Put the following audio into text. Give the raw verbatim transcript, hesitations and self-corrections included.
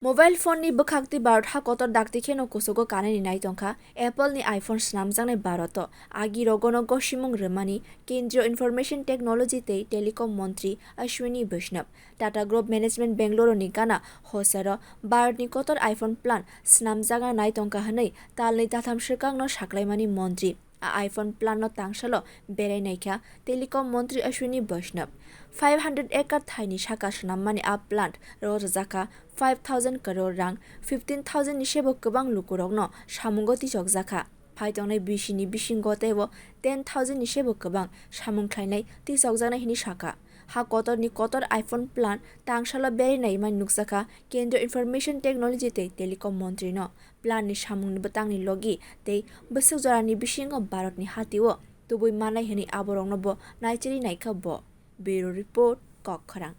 Mobile phone ni bwkhak twi Bharat ha kotor dakti kheno kuchugo kanani nai tongkha Apple ni iPhone swnamjaknai Bharat o. Agi rogono gosimung rwmani Kendriya Information Technology tei Telecom Montri Ashwini Vaishnaw, Tata Group Management Bengaluru ni gana hosero Bharat ni kotor iPhone plant swnamjakna nai tongkha hwnwi talnwi tatham swkang no saklaimani montri. A iPhone plant no tangsalo berai naikha Telecom Montri Ashwini Vaishnaw. Five hundred acre thai ni saka swnammani a plant rw rwjakha five thousand crore rang, fifteen thousand ni sebo kwbang lukurokno samungo tisokjakha. Phai tongnai bisi ni bisingo teibo ten thousand ni sebo kwbang samung khlainai tisokjaknai hwnwi sakha. Ha kotor ni kotor iPhone plant tangsalo berai naimani nukjakha Kendriya Information Technology tei Telecom Montri no. Plant ni samung ni bwtang ni logi tei bwswk jora ni bisingo Bharat ni hati o tubui manai hwnwi aborokno bo naichiri naikha bo. Bureau Report, Kokkhorang.